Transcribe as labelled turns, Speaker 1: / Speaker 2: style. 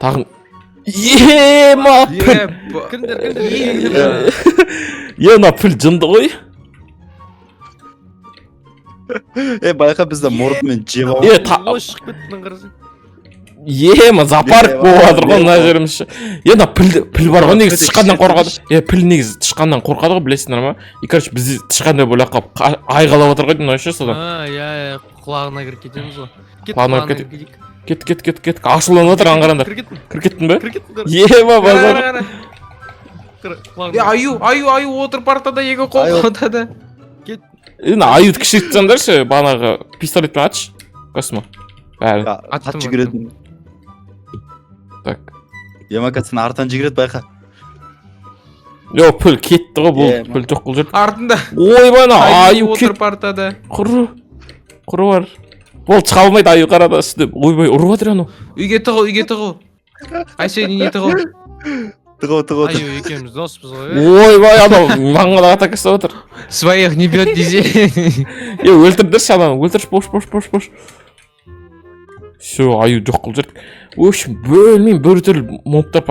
Speaker 1: Тағы ема, піл.
Speaker 2: Еба.
Speaker 3: Кіріңдер, кіріңдер.
Speaker 1: Е, мына піл жынды ғой.
Speaker 4: Е, байқа, бізді мұртымен жеп алып.
Speaker 1: Е,
Speaker 3: Ой, шығып кетті мына, қарасаң.
Speaker 1: Ема, зоопарк болып жатыр ғой мына жеріміз ше. Е, мына піл бар ғой, негізі тышқаннан қорқады. Е, піл негізі тышқаннан қорқады ғой, білесіңдер ма? И, короче, бізде тышқан деп ойлап қалып, айғайлап отыр ғой мынау ше содан.
Speaker 3: А, иә, иә, құлағына кіріп кетеміз ғой. Кет,
Speaker 1: Құлағына
Speaker 3: құлағына
Speaker 1: кіріп
Speaker 3: кіріп кетейік.
Speaker 1: Кет, кет, кет, кет, ашуланып жатыр, аңғараңдар.
Speaker 3: Кіріп кеттім.
Speaker 1: Кіріп кеттің бе?
Speaker 3: Кіріп кеттім, қара.
Speaker 1: Ема, базар.
Speaker 2: Қара, қара.
Speaker 3: Қара,
Speaker 2: Е,
Speaker 3: құлағына.
Speaker 2: аю, аю, аю отыр партада, екі қол
Speaker 4: Аю.
Speaker 2: ортада.
Speaker 1: Е, мына аюды кішірейтіп тастаңдаршы, бағанағы пистолетпен атшы, Космо, бәрін.
Speaker 2: Аттым,
Speaker 4: Ат жүгіретін.
Speaker 1: Так.
Speaker 4: Ямака, сен артынан жүгіреді, байқа.
Speaker 1: Йо, піл кетті ғой бұл.
Speaker 4: Е,
Speaker 1: Піл жоқ қылып жүр.
Speaker 2: Артында.
Speaker 1: Ойбай, ана
Speaker 2: Аю
Speaker 1: аю
Speaker 2: отыр
Speaker 1: кет.
Speaker 2: партада.
Speaker 1: Құры, құры бар, болды, шыға алмайды аю, қарады үстіне. Ойбай, ұрып жатыр анау.
Speaker 2: Үйге тығыл, үйге тығыл. Айсен, үйіне тығыл.
Speaker 4: Тығыл, тығыл.
Speaker 3: Аю екеуміз доспыз ғой, е.
Speaker 1: Ойбай, анау маңға атака жасап жатыр.
Speaker 2: Своих не бьет десе.
Speaker 1: Е, өлтірдірші ананы, өлтірші, бош, бош, бош, бош. Все, аю жоқ қылып жібердік. В общем, білмеймін, бір түрлі мобтар.